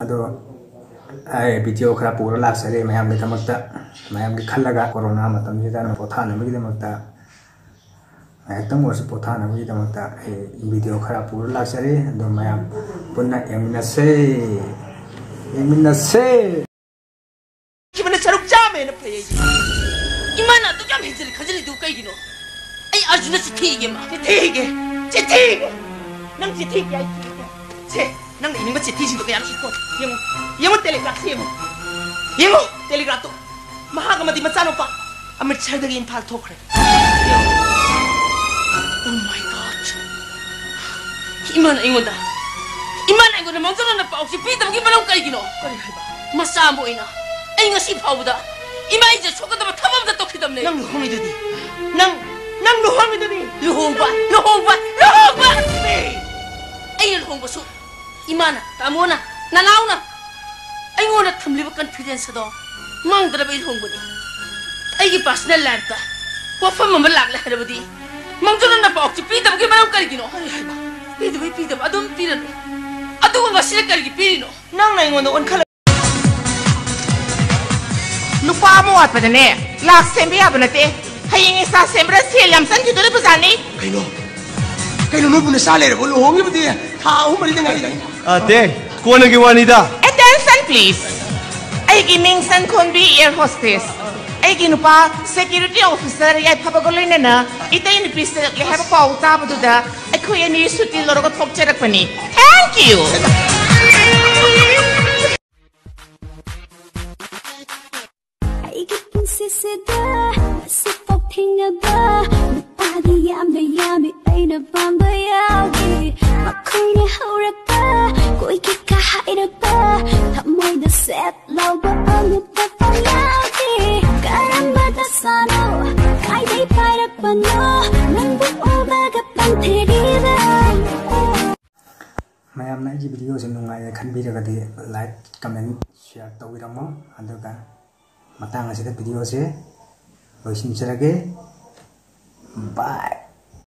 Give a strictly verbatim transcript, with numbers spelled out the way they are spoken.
ꯑꯗꯣ ꯑꯩ ꯚꯤꯗꯤꯑꯣ ꯈꯔ ꯄꯨꯔ ꯂꯥꯛꯆꯔꯦ ꯃꯌꯥꯝꯒꯤꯗꯃꯛꯇ꯫ ꯃꯌꯥꯝꯒꯤ ꯈꯜꯂꯒ ꯀꯣꯔꯣꯅꯥ ꯃꯇꯝꯁꯤꯗ ꯄꯣꯊꯥꯅꯕꯒꯤꯗꯃꯛꯇ, ꯉꯥꯏꯍꯥꯛꯇꯪ ꯑꯣꯏꯔꯁꯨ ꯄꯣꯊꯥꯅꯕꯒꯤꯗꯃꯛꯇ ꯑꯩ ꯚꯤꯗꯤꯑꯣ ꯈꯔ ꯄꯨꯔ ꯂꯥꯛꯆꯔꯦ꯫ ꯑꯗꯣ ꯃꯌꯥꯝ ꯄꯨꯟꯅ ꯌꯦꯡꯃꯤꯟꯅꯁꯦ, ꯌꯦꯡꯃꯤꯟꯅꯁꯦ꯫ ꯈꯤꯕꯅ ꯁꯔꯨꯛ ꯆꯥꯝꯃ ꯍꯦꯟꯅ ꯐꯩ ꯑꯩꯗꯤ꯫ ꯏꯃꯥꯅ ꯑꯗꯨꯛ ꯌꯥꯝ ꯍꯦꯟꯖꯤꯜꯂꯤ ꯈꯟꯖꯤꯜꯂꯤꯗꯨ ꯀꯩꯒꯤꯅꯣ? ꯑꯩ ꯑꯔꯖꯨꯟꯗ ꯆꯤꯊꯤ ꯏꯒꯦ, ꯃꯥ꯫ ꯆꯤꯊꯤ ꯏꯒꯦ, ꯆꯤꯊꯤ ꯏꯒꯦ꯫ ꯅꯪ ꯆꯤꯊꯤ ꯏꯒꯦ, ꯑꯩ ꯆꯤꯊꯤ ꯏꯒꯦ꯫ ꯁꯦ, ꯅꯪꯅ ꯏꯅꯤꯡꯕ ꯆꯤꯊꯤꯁꯤꯡꯗꯣ ꯀꯌꯥꯅꯣ ꯏꯈꯣ꯫ ꯌꯦꯡꯉꯨ, ꯌꯦꯡꯉꯨ, ꯇꯦꯂꯤꯒ꯭ꯔꯥꯐꯁꯦ ꯌꯦꯡꯉꯨ꯫ ꯌꯦꯡꯉꯨ, ꯇꯦꯂꯤꯒ꯭ꯔꯥꯐꯇꯣ꯫ ꯃꯍꯥꯛ ꯑꯃꯗꯤ ꯃꯆꯥꯅꯨꯄꯥ ꯑꯃ꯭ꯔꯤꯠꯁꯔꯗꯒꯤ ꯏꯝꯐꯥꯜ ꯊꯣꯛꯈ꯭ꯔꯦ꯫ Oh my God! ꯏꯃꯥꯅ ꯑꯩꯉꯣꯟꯗ, ꯏꯃꯥꯅ ꯑꯩꯉꯣꯟꯗ ꯃꯥꯡꯖꯧꯅꯅ ꯄꯥꯎꯁꯤ ꯄꯤꯗꯕꯒꯤ ꯃꯔꯝ ꯀꯔꯤꯒꯤꯅꯣ? ꯀꯔꯤ ꯍꯥꯏꯕ? ꯃꯆꯥ ꯑꯃ ꯑꯣꯏꯅ ꯑꯩ ꯉꯁꯤ ꯐꯥꯎꯕꯗ ꯏꯃꯥ ꯏꯖꯠ ꯁꯣꯛꯀꯗꯕ ꯊꯕꯛ ꯑꯝꯇ ꯇꯧꯈꯤꯗꯕꯅꯦ꯫ ꯅꯪ ꯂꯨꯍꯣꯡꯉꯤꯗꯨꯗꯤ? ꯅꯪ, ꯅꯪ ꯂꯨꯍꯣꯡꯉꯤꯗꯨꯗꯤ? ꯂꯨꯍꯣꯡꯕ, ꯂꯨꯍꯣꯡꯕ, ꯂꯨꯍꯣꯡꯕ! ꯑꯩꯅ ꯂꯨꯍꯣꯡꯕꯁꯨ ꯏꯃꯥꯅ, ꯇꯥꯃꯣꯅ, ꯅꯅꯥꯎꯅ ꯑꯩꯉꯣꯟꯗ ꯊꯝꯂꯤꯕ confidence ꯑꯗꯣ ꯃꯥꯡꯗꯅꯕ ꯑꯩ ꯂꯨꯍꯣꯡꯕꯅꯤ꯫ ꯑꯩꯒꯤ personal lifeꯇ ꯋꯥꯐꯝ ꯑꯃ ꯂꯥꯛꯂꯦ ꯍꯥꯏꯔꯕꯗꯤ ꯃꯥꯡꯖꯧꯅꯅ ꯄꯥꯎꯁꯤ ꯄꯤꯗꯕꯒꯤ ꯃꯔꯝ ꯀꯔꯤꯒꯤꯅꯣ? ꯀꯔꯤ ꯍꯥꯏꯕ? ꯄꯤꯗꯕꯩ ꯄꯤꯗꯕ ꯑꯗꯨꯝ ꯄꯤꯔꯅꯨ꯫ ꯑꯗꯨꯒ ꯉꯁꯤꯅ ꯀꯔꯤꯒꯤ ꯄꯤꯔꯤꯅꯣ? ꯅꯪꯅ ꯑꯩꯉꯣꯟꯗ ꯑꯣꯟꯈꯠꯂ ꯅꯨꯄꯥ ꯑꯃ ꯋꯥꯠꯄꯗꯅꯦ, ꯂꯥꯛ ꯁꯦꯝꯕ ꯌꯥꯕ ꯅꯠꯇꯦ꯫ ꯍꯌꯦꯡ ꯏꯆꯥ ꯁꯦꯝꯕꯗ ꯁꯦꯜ ꯌꯥꯝ ꯆꯪꯈꯤꯗꯣꯔꯤꯕꯖꯥꯠꯅꯤ꯫ ꯀꯩꯅꯣ? ꯀꯩꯅꯣ, ꯅꯣꯏꯕꯨ ꯅꯆꯥ ꯂꯩꯔꯕꯣ? ꯂꯨꯍꯣꯡꯉꯤꯕꯗꯤ ꯊꯥ ꯑꯍꯨꯝ ꯃꯔꯤꯗ ꯉꯥꯏꯔꯤꯗ꯫ ꯑꯇꯦ, ꯀꯣꯟꯅꯒꯤ ꯋꯥꯅꯤꯗ꯫ Attention please. ꯑꯩꯒꯤ ꯃꯤꯡ ꯁꯟꯈꯣꯟꯕꯤ, air hostess꯫ ꯑꯩꯒꯤ ꯅꯨꯄꯥ security officer ꯌꯥꯏꯐꯕꯒ ꯂꯣꯏꯅꯅ ꯏꯇꯩ ꯅꯨꯄꯤ ꯁꯤꯔꯛꯂꯦ ꯍꯥꯏꯕ ꯄꯥꯎ ꯇꯥꯕꯗꯨꯗ ꯑꯩꯈꯣꯏ ꯑꯅꯤ ꯁꯨꯇꯤ ꯂꯧꯔꯒ ꯊꯣꯛꯆꯔꯛꯄꯅꯤ꯫ Thank you. ꯑꯩꯒꯤ ꯄꯨꯟꯁꯤꯁꯤꯗ ꯉꯁꯤꯐꯥꯎ ꯊꯦꯡꯅꯕ ꯅꯨꯄꯥꯗꯤ ꯌꯥꯝꯅ ꯌꯥꯝꯃꯤ, ꯑꯩꯅ ꯄꯥꯝꯕ ꯌꯥꯎꯗꯦ꯫ ꯃꯈꯣꯏꯅ ꯍꯧꯔꯛꯄ, ꯀꯣꯏꯒꯦ ꯀ ꯍꯥꯏꯔꯛꯄ, ꯊꯃꯣꯏꯗ ꯁꯦꯠ ꯂꯧꯕ ꯑꯃꯠꯇ ꯐꯥꯎ ꯌꯥꯎꯗꯦ꯫ ꯀꯔꯝꯕ ꯗꯁꯥꯅꯣ, ꯀꯥꯏꯗꯩ ꯄꯥꯏꯔꯛꯄꯅꯣ, ꯅꯪꯕꯨ ꯎꯕꯒ ꯄꯪꯊꯦꯔꯤꯕ꯫ ꯃꯌꯥꯝꯅ ꯑꯩꯒꯤ ꯚꯤꯗꯤꯑꯣꯁꯦ ꯅꯨꯡꯉꯥꯏꯌꯦ ꯈꯟꯕꯤꯔꯒꯗꯤ like, comment, share ꯇꯧꯕꯤꯔꯝꯃꯣ꯫ ꯑꯗꯨꯒ ꯃꯇꯥꯡ ꯑꯁꯤꯗ ꯚꯤꯗꯤꯑꯣꯁꯦ ꯂꯣꯏꯁꯤꯟꯖꯔꯒꯦ꯫ Bye꯫